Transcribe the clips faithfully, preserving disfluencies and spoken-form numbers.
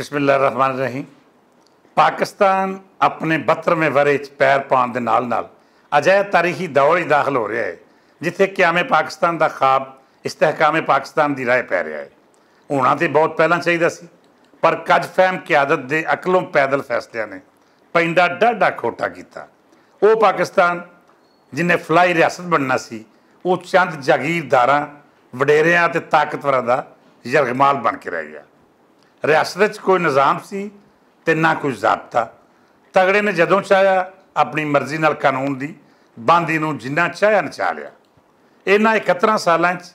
بسم اللہ الرحمن الرحیم۔ پاکستان اپنے بہترویں ورے چ پیر پان دے نال نال اجہے تاریخی دور ہی داخل ہو رہا ہے، جتھے قیام پاکستان دا خواب استحکام پاکستان دی راہ پے رہا ہے۔ ہونا تے بہت پہلاں چاہیدا سی، پر کج فہم قیادت دے عقلوں پیدل فیصلیاں نے پینڈا ڈاڈا کھوٹا کیتا۔ او پاکستان جنہیں فلائی ریاست بننا سی، او چند جاگیرداراں، وڈیریاں تے طاقتوراں دا یرغمال بن کے رہ گیا۔ ریاست وچ کوئی نظام سی تے نہ کوئی ضابطہ۔ تگڑے نے جدوں چاہیا اپنی مرضی نال قانون دی باندھی نوں جنہ چاہیا نچا لیا۔ انہاں اکہتراں سالاں وچ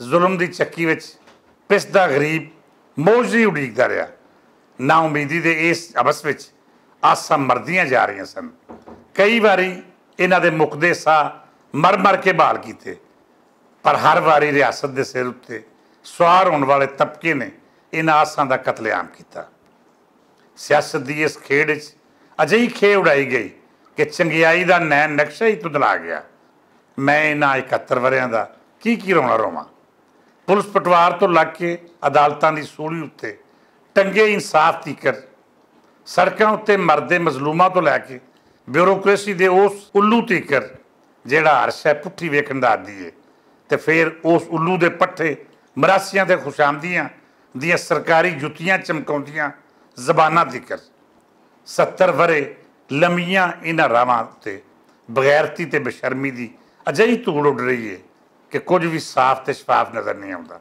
ظلم دی چکی وچ پسدا غریب موج دی اڈیکدا رہیا۔ نا امیدی دے اس عبث وچ آساں مردیاں جا رہیاں سن۔ کئی واری انہاں دے مکدے ساہ مر مر کے بحال کیتے، پر ہر واری ریاست دے سر اتے سوار ہون والے طبقے نے انہاں آساں دا قتل عام کیتا۔ سیاست دی اس کھیڈ وچ اجہی کھے اڑائی گئی کہ چنگیائی دا نین نقشہ ہی تدلا گیا۔ میں انہاں اکہتر وریاں دا کی کی رونا رواں؟ پولیس پٹوار توں لگ کے عدالتاں دی سولی اتے ٹنگے انصاف تیکر، سڑکاں اتے مردے مظلوماں توں لے کے بیوروکریسی دے اس الو تیکر، جیہڑا ہر شے پٹھی ویکھن دا عادی ہے، تے فیر اس الو دے پٹھے مراسیاں تے خوشامدیاں دیاں سرکاری جتیاں چمکاؤندیاں زباناں تیکر۔ ستر ورے لمیاں انہاں راواں تے بغیرتی تے بشرمی دی اجہی توڑ اڈ رہی ہے کہ کچھ وی صاف تے شفاف نظر نہیں آوندا۔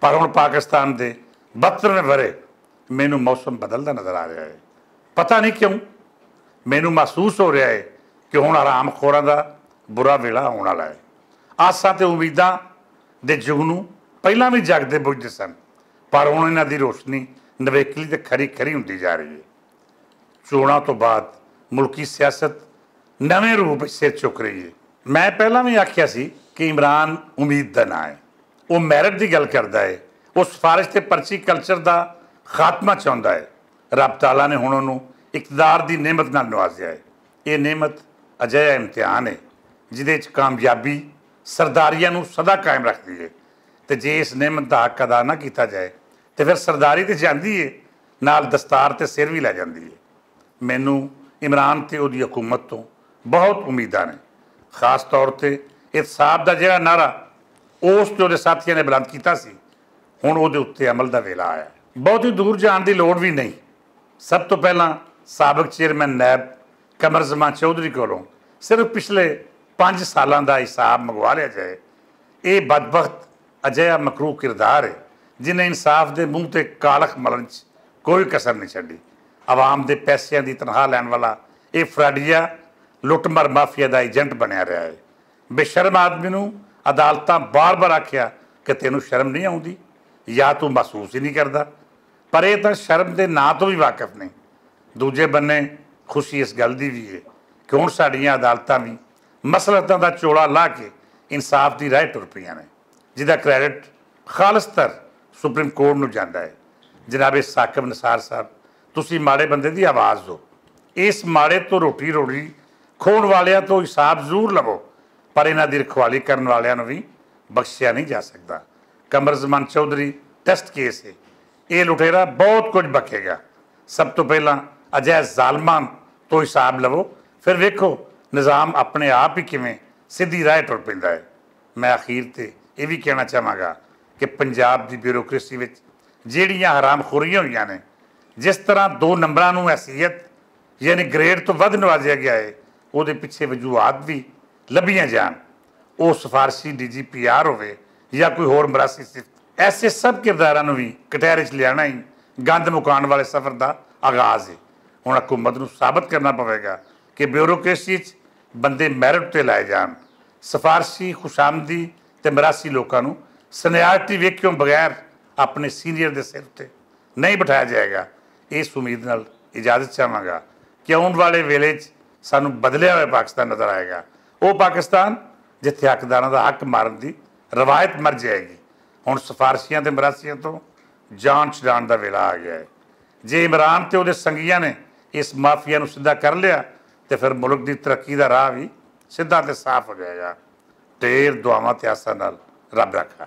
پر ہن پاکستان دے بہترویں ورے مینوں موسم بدلدا نظر آ رہیا ہے۔ پتہ نہیں کیوں، مینوں محسوس ہو رہیا ہے کہ ہن حرام خوراں دا برا ویلا آون والا ہے۔ آساں تے امیداں دے جگنوں پہلاں وی جگدے بجھدے سن، پر ہن انہاں دی روشنی نویکلی تے کھری کھری ہوندی جا رہی ہے۔ چوناں توں بعد ملکی سیاست نویں روپ وچ سر چک رہی ہے۔ میں پہلاں وی آکھیا سی کہ عمران امید دا ناں ہے، وہ میرٹ دی گل کردا ہے، وہ سفارش تے پرچی کلچر دا خاتمہ چاہندا ہے۔ رب تعالیٰ نے ہن انہوں اقتدار دی نعمت نال نوازیا ہے۔ یہ نعمت اجہا امتحان ہے جدے وچ کامیابی سرداریاں نوں سدا قائم رکھدی ہے، تے جے اس نعمت دا حق ادا نہ کیتا جائے تے پھر سرداری تے جاندی ہے، نال دستار تے سر وی لے جاندی ہے۔ مینوں عمران تے اوہدی حکومت توں بہت امیداں نے، خاص طور تے احتساب دا جیہڑا نعرہ اوس تے اوہدے ساتھیاں نے بلند کیتا سی، ہن اوہدے اتے عمل دا ویلا آیا ہے۔ بہت ہی دور جان دی لوڑ وی نہیں۔ سب توں پہلاں سابق چیئرمین نیب قمر زمان چوہدری کولوں صرف پچھلے پنج سالاں دا حساب منگوا لیا جائے۔ ایہہ بدبخت اجہا مکروہ کردار ہے جنہیں انصاف دے منہ تے کالخ ملن چ کوئی کسر نہیں چھڈی۔ عوام دے پیسیاں دی تنخواہ لین والا ایہہ فراڈیا لٹمر مافیا دا ایجنٹ بنیا رہیا ہے۔ بے شرم آدمی نوں عدالتاں بار بار آکھیا کہ تینوں شرم نہیں آوندی یا توں محسوس ہی نہیں کردا، پر ایہہ تاں شرم دے ناں توں وی واقف نہیں۔ دوجے بننے خوشی اس گل دی وی ہے کہ ہن ساڈیاں عدالتاں وی مسلطاں دا چوڑا لا کے انصاف دی راہ ٹر پیاں نے، جدا کریڈٹ خالص تر سپریم کورٹ نوں جاندا ہے۔ جناب ثاقب نثار صاحب، تسی ماڑے بندے دی آواز ہو۔ اس ماڑے توں روٹی روڑی کھون والیاں توں حساب ضرور لوو، پر انہاں دی رکھوالی کرن والیاں نوں وی بخشیا نہیں جا سکدا۔ قمر زمان چوہدری ٹیسٹ کیس ہے۔ ایہہ لٹیرا بہت کچھ بکے گا۔ سب توں پہلاں اجہے ظالمان توں حساب لوو، فیر ویکھو نظام اپنے آپ ہی کیویں سدھی راہ ٹر پیندا ہے۔ میں اخیر تے ایہہ وی کہنا چاہواں گا کہ پنجاب دی بیوروکریسی وچ جیہڑیاں حرام خوریاں ہوئیاں نے، جس طرح دو نمبراں نوں حیثیت یعنی گریڈ توں ودھ نوازیا گیا ہے، اوہدے پچھے وجوہات وی لبھیاں جان۔ او سفارشی ڈی جی پی آر ہووے یا کوئی ہور مراسی صفت، ایسے سب کرداراں نوں وی کٹہرے چ لیانا ہی گند مکان والے سفر دا آغاز ہے۔ ہن حکومت نوں ثابت کرنا پوے گا کہ بیوروکریسی چ بندے میرٹ تے لائے جان۔ سفارشی خوشامدی تے مراسی لوکاں نوں سینیارٹی ویکھیوں بغیر اپنے سینئر دے سر تے نہیں بٹھایا جائے گا۔ اس امید نال اجازت چاہواں گا کہ آؤن والے ویلے چ سانوں بدلیا ہویا پاکستان نظر آئے گا۔ او پاکستان جتھے حقداراں دا حق مارن دی روایت مر جائے گی۔ ہن سفارشیاں تے مراسیاں توں جان چھڈان دا ویلا آ گیا ہے۔ جے عمران تے اوہدے سنگیاں نے اس مافیا نوں سدھا کر لیا تے فیر ملک دی ترقی دا راہ وی سدھا تے صاف ہو جائے گا۔ ڈھیر دعاواں تے آساں نال، رب رکھا۔